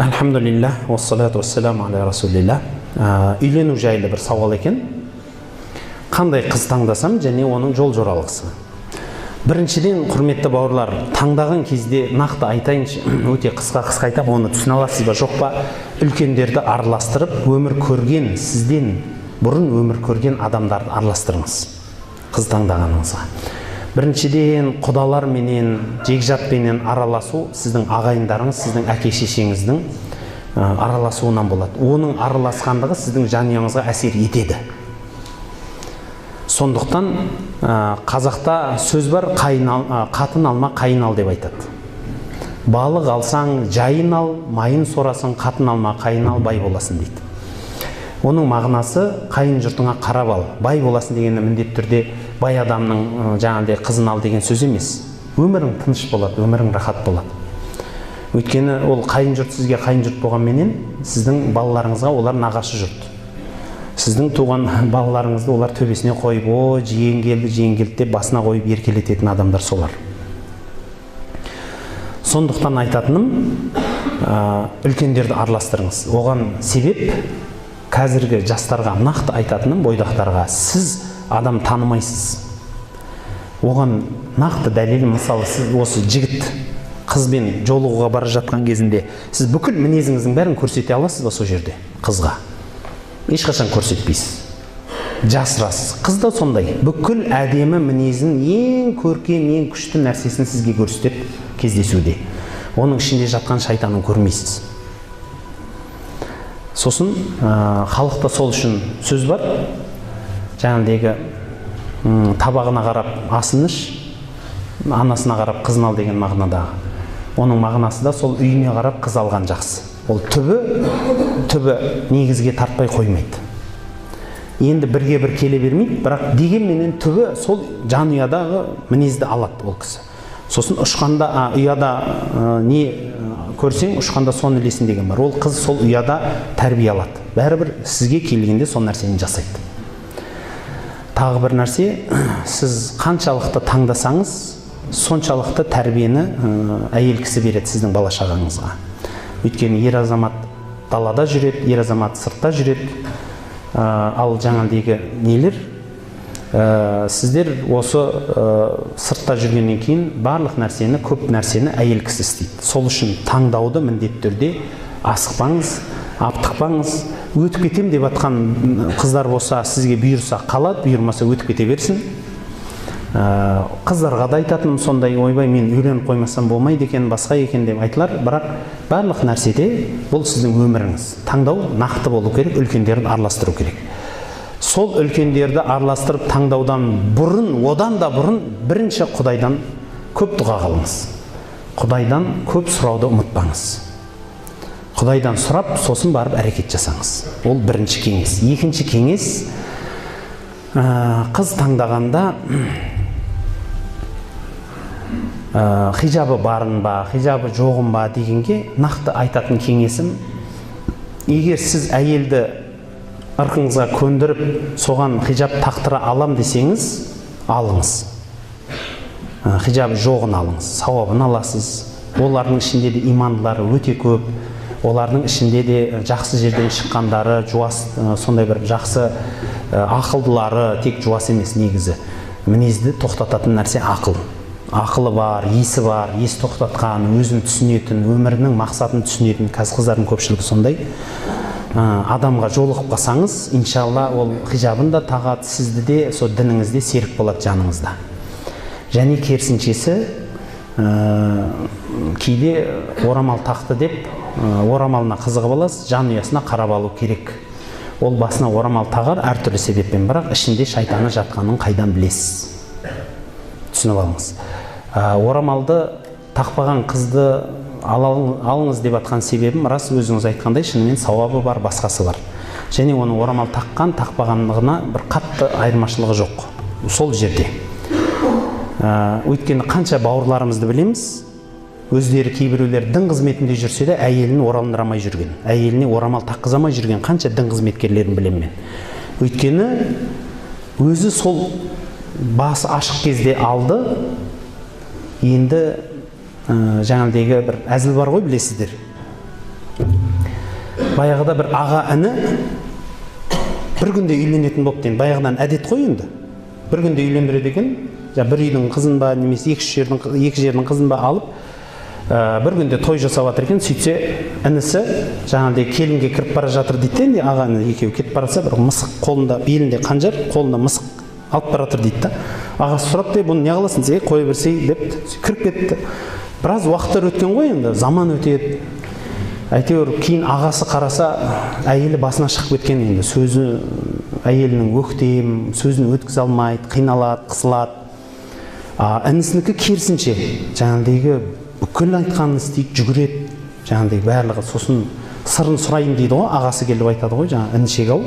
Альхамдулилля, уассалату уассаламу аля расулилля. Үйлену жайлы бір сауал екен. Қандай қыз таңдасам және оның жол жоралғысы. Біріншіден, құрметті бауырлар, таңдаған кезде нақты айтайыншы, өте қысқа-қысқа айтып, оны түсіне аласыз ба, жоқ па, үлкендерді араластырып, өмір көрген, сізден бұрын өмір көрген адамдарды араластырыңыз қыз таңдағаныңызға. Біріншіден, құдалар менен, жекжатпенен араласу сіздің ағайындарыңыз, сіздің әке шешеңіздің араласуынан болады. Оның араласқандығы сіздің жанұяңызға әсер етеді. Сондықтан қазақта сөз бар, қатын алма, қайын ал деп айтады. Балық алсаң, жайын ал, майын сорасың, қатын алма, қайын ал, бай боласың дейді. Оның мағынасы қайын жұртыңа қарап ал, бай боласың дегені міндетті түрде бай адамның жаңағыдай қызын ал деген сөз емес. Өмірің тыныш болады, өмірің рахат болады. Өйткені ол қайын жұрт сізге қайын жұрт болғанменен, сіздің балаларыңызға олар нағашы жұрт. Сіздің туған балаларыңызды олар төбесіне қойып, о, жиен келді, жиен келді деп басына қойып еркелететін адамдар солар. Сондықтан айтатыным, үлкендерді араластырыңыз. Оған себеп, қазіргі жастарға нақты айтатыным, бойдақтарға, сіз адам танымайсыз. Оған нақты дәлел, мысалы, сіз осы жігіт қызбен жолығуға бара жатқан кезінде сіз бүкіл мінезіңіздің бәрін көрсете аласыз ба сол жерде қызға? Ешқашан көрсетпейсіз, жасырасыз. Қыз да сондай, бүкіл әдемі мінезін, ең көркем, ең күшті нәрсесін сізге көрсетеді кездесуде. Оның ішінде жатқан шайтанын көрмейсіз. Сосын халықта сол үшін сөз бар, жаңағыдегі табағына қарап асын іш, анасына қарап қызын ал деген мағынадағы. Оның мағынасы да сол үйіне қарап қыз алған жақсы. Ол түбі негізге тартпай қоймайды. Енді бірге бір келе бермейді, бірақ дегенменен түбі сол жанұядағы мінезді алады ол кісі. Сосын ұшқанда, ұяда не көрсең, ұшқанда соны ілесің деген бар. Ол қыз сол ұяда тәрбие алады. Бәрібір сізге келгенде сол нәрсені жасайды. Тағы бір нәрсе, сіз қаншалықты таңдасаңыз, соншалықты тәрбиені әйел кісі береді сіздің бала шағаңызға. Өйткені ер азамат далада жүреді, ер азамат сыртта жүреді. Ал жаңағыдегі нелер, сіздер осы сыртта жүргеннен кейін барлық нәрсені, көп нәрсені әйел кісі істейді. Сол үшін таңдауды міндетті түрде асықпаңыз, аптықпаңыз. Өтіп кетем деп атқан қыздар болса, сізге бұйырса қалады, бұйырмаса өтіп кете берсін. Қыздарға да айтатыным сондай, ойбай, мен үйленіп қоймасам болмайды екен, басқа екен деп айтылар. Бірақ барлық нәрседе бұл сіздің өміріңіз. Таңдау нақты болу керек, үлкендерді араластыру керек. Сол үлкендерді араластырып таңдаудан бұрын, одан да бұрын бірінші Құдайдан көп дұға қылыңыз. Құдайдан көп сұрауды ұмытпаңыз. Құдайдан сұрап, сосын барып әрекет жасаңыз. Ол бірінші кеңес. Екінші кеңес, қыз таңдағанда хижабы барын ба, хижабы жоғын ба дегенге нақты айтатын кеңесім, егер сіз әйелді ырқыңызға көндіріп, соған хижаб тақтыра алам десеңіз, алыңыз. Хижабы жоғын алыңыз, сауабын аласыз. Олардың ішінде де имандылары өте көп, олардың ішінде де жақсы жерден шыққандары, жуас, сондай бір жақсы ақылдылары, тек жуас емес негізі. Мінезді тоқтататын нәрсе ақыл. Ақылы бар, есі бар, ес тоқтатқан, өзін түсінетін, өмірінің мақсатын түсінетін, қазір қыздардың көпшілігі сондай. Адамға жолығып қалсаңыз, иншалла ол хижабын да тағады, сізді де сол дініңізде серік болады жаныңызда. Және керісіншесі, кейде орамал тақты деп, орамалына қызығып аласыз, жанұясына қарап алу керек. Ол басына орамал тағар әртүрлі себеппен, бірақ ішінде шайтаны жатқанын қайдан білесіз? Түсініп алыңыз. Орамалды тақпаған қызды алыңыз деп атқан себебім, рас өзіңіз айтқандай, шынымен сауабы бар, басқасы бар. Және оның орамал таққан, тақпағандығына бір қатты айырмашылығы жоқ. Сол жерде. Өйткені қанша бауырларымызды білеміз, өздері кейбіреулер дін қызметінде жүрсе де әйелін оралындырамай жүрген, әйеліне орамал таққызамай жүрген қанша дін қызметкерлерін білемін мен. Өйткені өзі сол басы ашық кезде алды, енді жаңағыдегі бір әзіл бар ғой, білесіздер. Баяғыда бір аға іні бір күнде үйленетін болыпты енді. Баяғыдан әдет қой енді. Бір күнде үйлендіреді екен. Бір үйдің қызын ба, немесе екі жердің қызын ба алып, бір күнде той жасап жатыр екен. Сөйтсе інісі жаңағыдай келінге кіріп бара жатыр дейді де, аға іні екеуі кетіп бара жатса, бір мысық қолында, белінде қанжар, қолында мысық алып бара жатыр дейді да. Ағасы сұрапты, бұны не қыласың десе, қоя берсей деп кіріп кетті. Біраз уақыттар өткен ғой енді, заман өтеді. Әйтеуір кейін ағасы қараса, әйелі басына шығып кеткен енді, сөзі әйелінің өктем, сөзін өткізе алмайды, қиналады, қысылады. Інісінікі керісінше, жаңағыдегі бүкіл айтқанын істейді, жүгіреді, жаңағыдай барлығы. Сосын сырын сұрайын дейді ғой, ағасы келіп айтады ғой, жаңа інішек ау,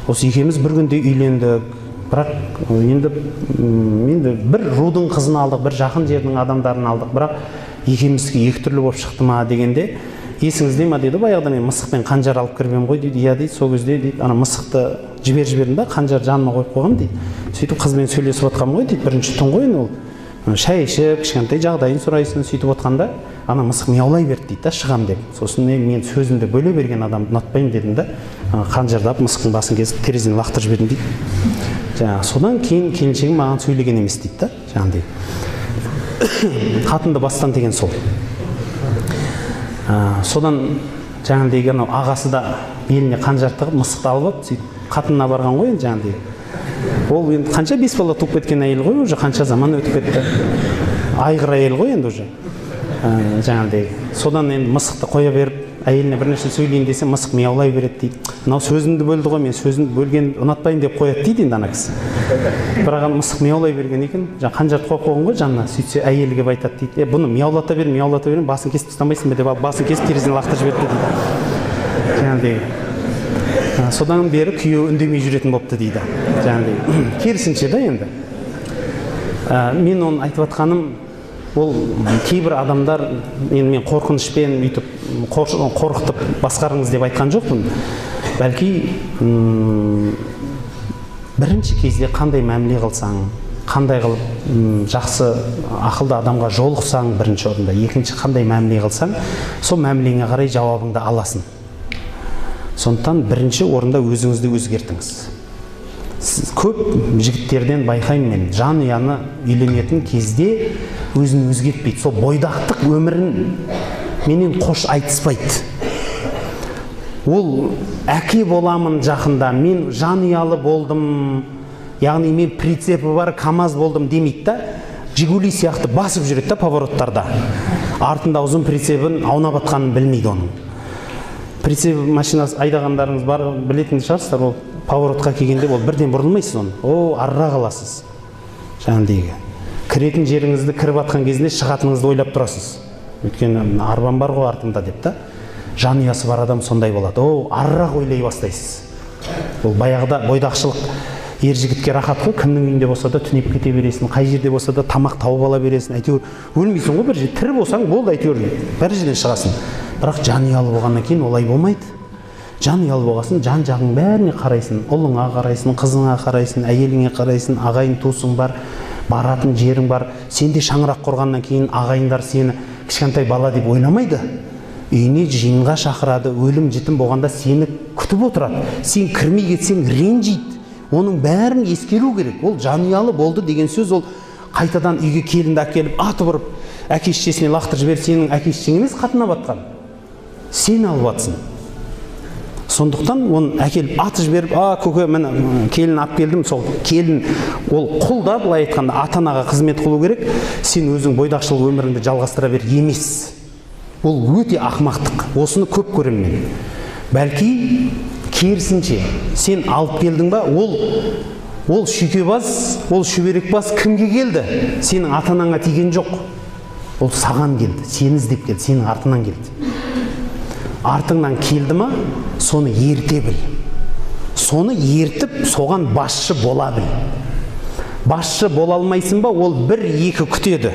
осы екеуміз бір күнде үйлендік, бірақ енді бір рудың қызын алдық, бір жақын жердің адамдарын алдық, бірақ екеуміздікі екі түрлі болып шықты ма дегенде, есіңізде ма деді, баяғыда мен мысықпен қанжар алып кіріп едім ғой дейді. Иә дейді, сол кезде дейді, ана мысықты жібердім да, қанжар жаныма қойып қойғам дейді. Сөйтіп қызбен сөйлесіп отқанмын ғой дейді, бірінші түн ғой енді ол. Шай ішіп, кішкентай жағдайын сұрайсың, сөйтіп отқанда ана мысық мияулай берді дейді да, шығам деп. Сосын мен сөзімді бөле берген адамды ұнатпаймын дедім да, қанжардап мысықтың басын кесіп терезеден лақтырып жібердім дейді. Жаңағы содан кейін келіншегім маған сөйлеген емес дейді да, жаңағыдай. Қатынды бастан деген сол. Содан жаңағыдай анау ағасы да беліне қанжар тығып мысықты алып алып, сөйтіп қатынына барған ғой енді жаңағыдай. Ол енді қанша 5 бала туып кеткен әйел ғой, уже қанша заман өтіп кетті. Айғыр әйел ғой енді уже. Жаңағыдай. Содан енді мысықты қоя беріп, әйеліне бір нәрсе сөйлейін десе, мысық мияулай береді дейді. Мынау сөзімді бөлді ғой, мен сөзімді бөлген ұнатпаймын деп қояды дейді енді ана кісі. Бірақ ана мысық мияулай берген екен, жаңа қанжарды қойып қойған ғой жанына. Сөйтсе әйелі келіп айтады дейді, бұны мияулата бер, мияулата бер, басын кесіп тастамайсың ба деп алып, басын кесіп терезеден лақтырып жіберді дейді. Жаңағыдай. Содан бері күйеуі үндемей жүретін болыпты дейді. Жаңағыдай. Керісінше да енді. Мен оны айтып жатқаным, ол кейбір адамдар, енді мен қорқынышпен өйтіп қорқытып басқарыңыз деп айтқан жоқпын. Бәлки бірінші кезде қандай мәміле қылсаң, қандай қылып жақсы ақылды адамға жолықсаң бірінші орында, екінші қандай мәміле қылсаң, сол мәмілеңе қарай жауабыңды аласың. Сондықтан бірінші орында өзіңізді өзгертіңіз. Көп жігіттерден байқаймын мен, жанұяны үйленетін кезде өзін өзгертпейді. Сол бойдақтық өмірін менен қош айтыспайды. Ол әке боламын жақында, мен жанұялы болдым, яғни мен прицепі бар КамАЗ болдым демейді да, Жигули сияқты басып жүреді да повороттарда. Артында ұзын прицепін аунап атқанын білмейді оның. Прицеп машинасы айдағандарыңыз бар, білетін шығарсыздар, ол поворотқа келгенде ол бірден бұрылмайсыз оны. О, арырақ аласыз. Жаңағыдегі. Кіретін жеріңізді кіріп атқан кезінде шығатыныңызды ойлап тұрасыз. Өйткені арбам бар ғой артымда деп та. Жанұясы бар адам сондай болады. О, арырақ ойлай бастайсыз. Ол баяғыда бойдақшылық ер жігітке рахат қой, кімнің үйінде болса да түнеп кете бересің, қай жерде болса да тамақ тауып ала бересің, әйтеуір өлмейсің ғой бір жерде, тірі болсаң болды, әйтеуір бір жерден шығасың. Бірақ жанұялы болғаннан кейін олай болмайды. Жанұялы болғасын жан жағың бәріне қарайсың, ұлыңа қарайсың, қызыңа қарайсың, әйеліңе қарайсың, ағайын туысың бар, баратын жерің бар. Сен де шаңырақ құрғаннан кейін ағайындар сені кішкентай бала деп ойламайды. Үйіне жиынға шақырады, өлім жітім болғанда сені күтіп отырады. Сен кірмей кетсең ренжиді. Оның бәрін ескеру керек. Ол жанұялы болды деген сөз, ол қайтадан үйге келінді әкеліп, атып ұрып, әке шешесіне лақтырып жіберіп, сенің әке шешең емес қатынап атқан. Сен алып атсың. Сондықтан оны әкеліп атып жіберіп, а көке, міне келін алып келдім, сол келін ол құл да, былай айтқанда ата-анаға қызмет қылу керек. Сен өзің бойдақшылық өміріңді жалғастыра бер емес. Ол өте ақымақтық. Осыны көп көремін мен. Бәлки керісінше, сен алып келдің ба, ол шүйкебас, ол шүберекбас кімге келді? Сенің ата-анаңа тиген жоқ. Ол саған келді, сені іздеп келді, сенің артыңнан келді. Артыңнан келді ма, соны ерте біл. Соны ертіп, соған басшы бола біл. Басшы бола алмайсың ба, ол бір-екі күтеді.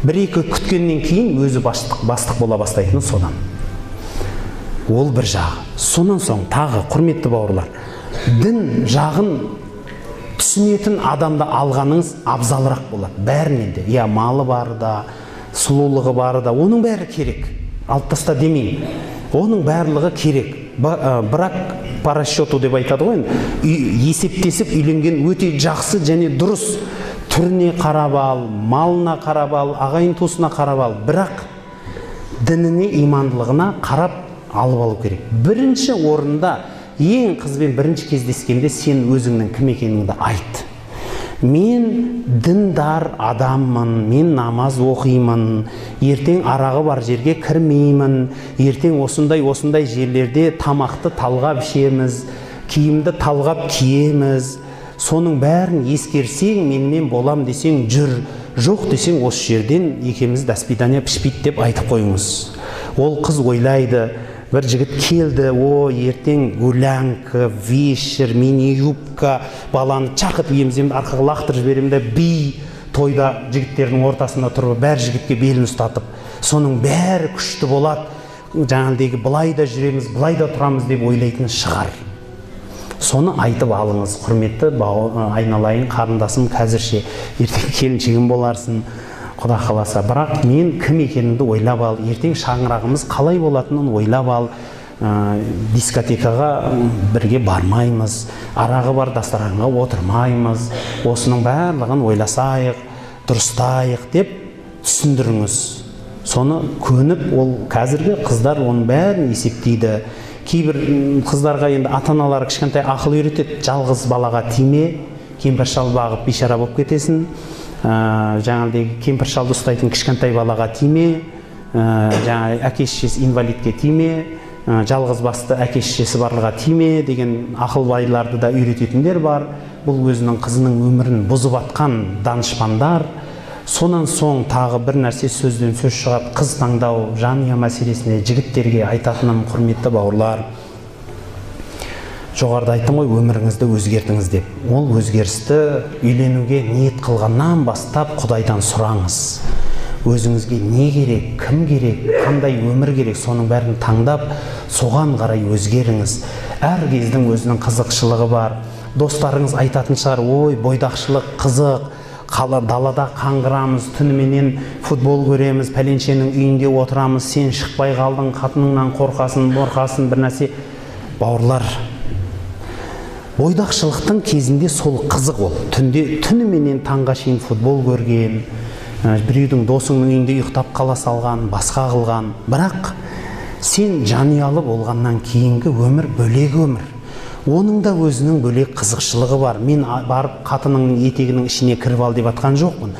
Бір-екі күткеннен кейін өзі бастық бола бастайтыны содан. Ол бір жағы. Сонан соң тағы, құрметті бауырлар, дін жағын түсінетін адамды алғаныңыз абзалырақ болады. Бәрінен де. Я малы бар да, сұлулығы бар да, оның бәрі керек. Алып таста демеймін. Оның барлығы керек. Брак по расчету деп айтады ғой енді. Есептесіп үйленген өте жақсы және дұрыс. Түріне қарап ал, малына қарап ал, ағайын туысына қарап ал. Бірақ дініне, имандылығына қарап алып алу керек. Бірінші орында ең қызбен бірінші кездескенде сен өзіңнің кім екеніңді айт. Мен діндар адаммын, мен намаз оқимын, ертең арағы бар жерге кірмеймін, ертең осындай-осындай жерлерде тамақты талғап ішеміз, киімді талғап киеміз. Соның бәрін ескерсең, менімен болам десең жүр, жоқ десең осы жерден екеуміз до свидания пішпейді деп айтып қойыңыз. Ол қыз ойлайды, бір жігіт келді, о, ертең гулянка, вечер, мини-юбка, баланы чақырып еміземді, арқаға лақтырып жіберемін де, би тойда жігіттердің ортасында тұрып, бәр жігітке белін ұстатып, соның бәрі күшті болады, жаңағыдегі былай да жүреміз, былай да тұрамыз деп ойлайтын шығар. Соны айтып алыңыз, құрметті айналайын қарындасым, қазірше ертең келіншегім боларсың, Құда қаласа. Бірақ мен кім екенімді ойлап ал, ертең шаңырағымыз қалай болатынын ойлап ал, дискотекаға бірге бармаймыз, арағы бар дастарханға отырмаймыз, осының барлығын ойласайық, дұрыстайық деп түсіндіріңіз. Соны көніп, ол қазіргі қыздар оның бәрін есептейді. Кейбір қыздарға енді ата-аналары кішкентай ақыл үйретеді, жалғыз балаға тиме, кемпір шал бағып бейшара болып кетесің, жаңағыдегі кемпір шалды ұстайтын кішкентай балаға тиме, жаңа әке шешесі инвалидке тиме, жалғыз басты әке шешесі барлыға тиме деген ақылбайларды да үйрететіндер бар. Бұл өзінің қызының өмірін бұзып атқан данышпандар. Сонан соң тағы бір нәрсе сөзден сөз шығады, қыз таңдау, жанұя мәселесіне жігіттерге айтатыным, құрметті бауырлар, жоғарыда айттым ғой, өміріңізді өзгертіңіз деп. Ол өзгерісті үйленуге ниет қылғаннан бастап Құдайдан сұраңыз. Өзіңізге не керек, кім керек, қандай өмір керек, соның бәрін таңдап, соған қарай өзгеріңіз. Әр кездің өзінің қызықшылығы бар. Достарыңыз айтатын шығар, ой, бойдақшылық қызық, далада қаңғырамыз, түніменен футбол көреміз, пәленшенің үйінде отырамыз, сен шықпай қалдың, қатыныңнан қорқасын, морқасын, бір нәрсе. Бауырлар, бойдақшылықтың кезінде сол қызық ол. Түнде түніменен таңға шейін футбол көрген, біреудің досыңның үйінде ұйықтап қала салған, басқа қылған. Бірақ сен жанұялы болғаннан кейінгі өмір бөлек өмір. Оның да өзінің бөлек қызықшылығы бар. Мен барып қатыныңның етегінің ішіне кіріп ал деп атқан жоқпын.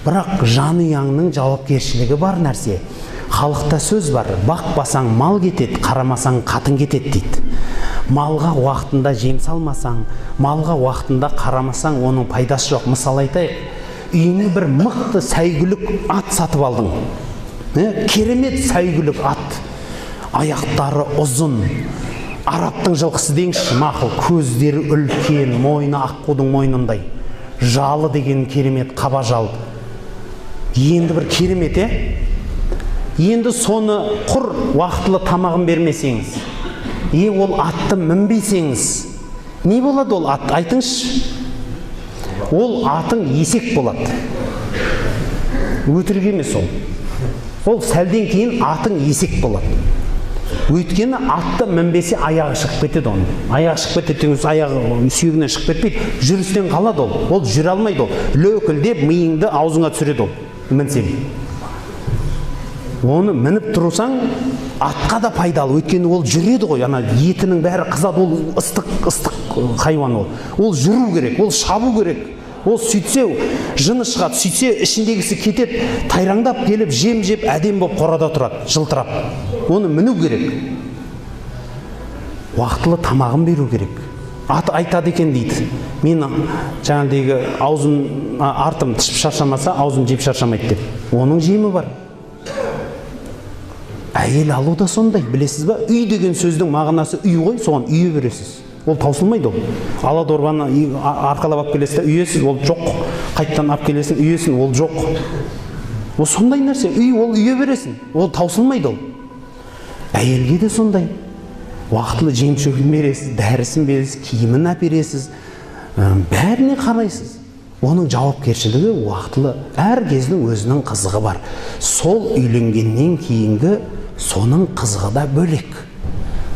Бірақ жанұяңның жауапкершілігі бар нәрсе. Халықта сөз бар, бақпасаң мал кетеді, қарамасаң қатын кетеді дейді. Малға уақытында жем салмасаң, малға уақытында қарамасаң, оның пайдасы жоқ. Мысал айтайық, үйіңе бір мықты сәйгүлік ат сатып алдың. Керемет сәйгүлік ат. Аяқтары ұзын, арабтың жылқысы деңізші, мақұл, көздері үлкен, мойны аққудың мойнындай. Жалы деген керемет қаба жал. Енді бір керемет, Енді соны құр уақытылы тамағын бермесеңіз, ол атты мінбесеңіз, не болады ол ат? Айтыңызшы. Ол атың есек болады. Өтірік емес ол. Ол сәлден кейін атың есек болады. Өйткені атты мінбесе аяғы шығып кетеді оның. Аяғы шығып кетеді деген сөз, аяғы сүйегінен шығып кетпейді, жүрістен қалады ол. Ол жүре алмайды ол. Лөкілдеп миыңды аузыңа түсіреді ол. Мінсең. Оны мініп тұрсаң, атқа да пайдалы. Өйткені ол жүреді ғой, ана етінің бәрі қызады, ол ыстық хайуан ол. Ол жүру керек, ол шабу керек. Ол сөйтсе жыны шығады, сөйтсе ішіндегісі кетеді, тайраңдап келіп жем жеп әдем болып қорада тұрады, жылтырап. Оны міну керек. Уақытылы тамағын беру керек. Ат айтады екен дейді. Мен жаңағыдегі аузым артым тышып шаршамаса, аузым жеп шаршамайды деп. Оның жемі бар. Әйел алу да сондай, білесіз ба? Үй деген сөздің мағынасы үй ғой, соған үйе бересіз. Ол таусылмайды ол. Ала дорбаны арқалап алып келесіз, үйесіз, ол жоқ. Қайттан алып келесің, үйесің, ол жоқ. Ол сондай нәрсе, үй ол үйе бересің, ол таусылмайды ол. Әйелге де сондай. Уақытылы жем шөбін бересіз, дәрісін бересіз, киімін әпересіз, бәріне қарайсыз. Оның жауапкершілігі уақытылы, әр кездің өзінің қызығы бар. Сол үйленгеннен кейінгі Соның қызығы да бөлек.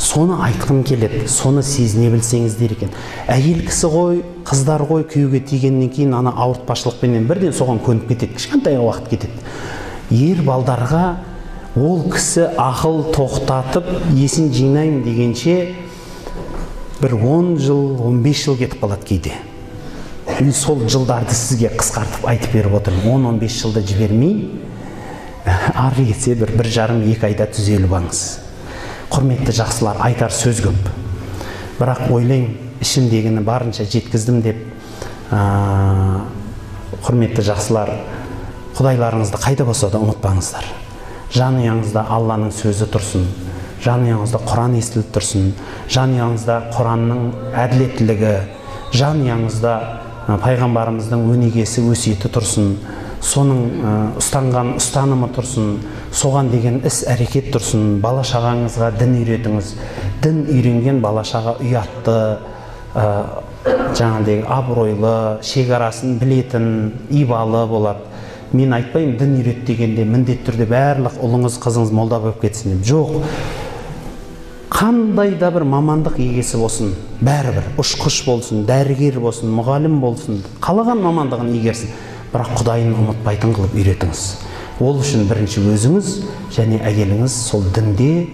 Соны айтқым келеді, соны сезіне білсеңіздер екен. Әйел кісі ғой, қыздар ғой, күйеуге тигеннен кейін ана ауыртпашылықпенен бірден соған көніп кетеді, кішкентай уақыт кетеді. Ер балдарға ол кісі ақыл тоқтатып, есін жинаймын дегенше бір 10 жыл, 15 жыл кетіп қалады кейде. Мен сол жылдарды сізге қысқартып айтып беріп отырмын. 10-15 жылды жібермей, ары кетсе бір 1,5-2 айда түзеліп алыңыз. Құрметті жақсылар, айтар сөз көп. Бірақ ойлаймын, ішімдегіні барынша жеткіздім деп. Құрметті жақсылар, құдайларыңызды қайда болса да ұмытпаңыздар. Жанұяңызда Алланың сөзі тұрсын, жанұяңызда Құран естіліп тұрсын, жанұяңызда Құранның әділеттілігі, жанұяңызда пайғамбарымыздың өнегесі, өсиеті тұрсын, соның ұстанған ұстанымы тұрсын, соған деген іс әрекет тұрсын. Бала шағаңызға дін үйретіңіз. Дін үйренген бала шаға ұятты, жаңағыдегі абыройлы, шекарасын білетін, ибалы болады. Мен айтпаймын, дін үйрет дегенде міндетті түрде барлық ұлыңыз, қызыңыз молда болып кетсін деп. Жоқ. Қандай да бір мамандық егесі болсын, бәрібір ұшқыш болсын, дәрігер болсын, мұғалім болсын, қалаған мамандығын игерсін, бірақ Құдайын ұмытпайтын қылып үйретіңіз. Ол үшін бірінші өзіңіз және әйеліңіз сол дінде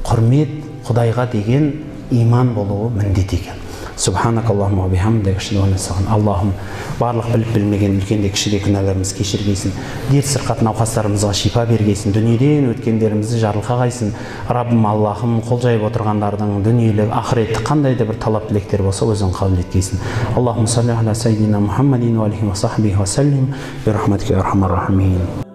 құрмет, Құдайға деген иман болуы міндет екен. Субханакаллахумма ва бихамдика ашһаду ан ла илаха илля анта. Аллахым, барлық біліп білмеген үлкен де кіші де күнәларымызды кешіргейсін, дерт сырқат науқастарымызға шипа бергейсін, дүниеден өткендерімізді жарылқағайсың. Раббым Аллахым, қол жайып отырғандардың дүниелік, ақыреттік қандай да бір талап тілектер болса, өзің қабыл еткейсін. Аллахумма салли аля саййидина Мухаммадин ва алихи ва сахбихи ва саллим би рахматика я архамар рахимин.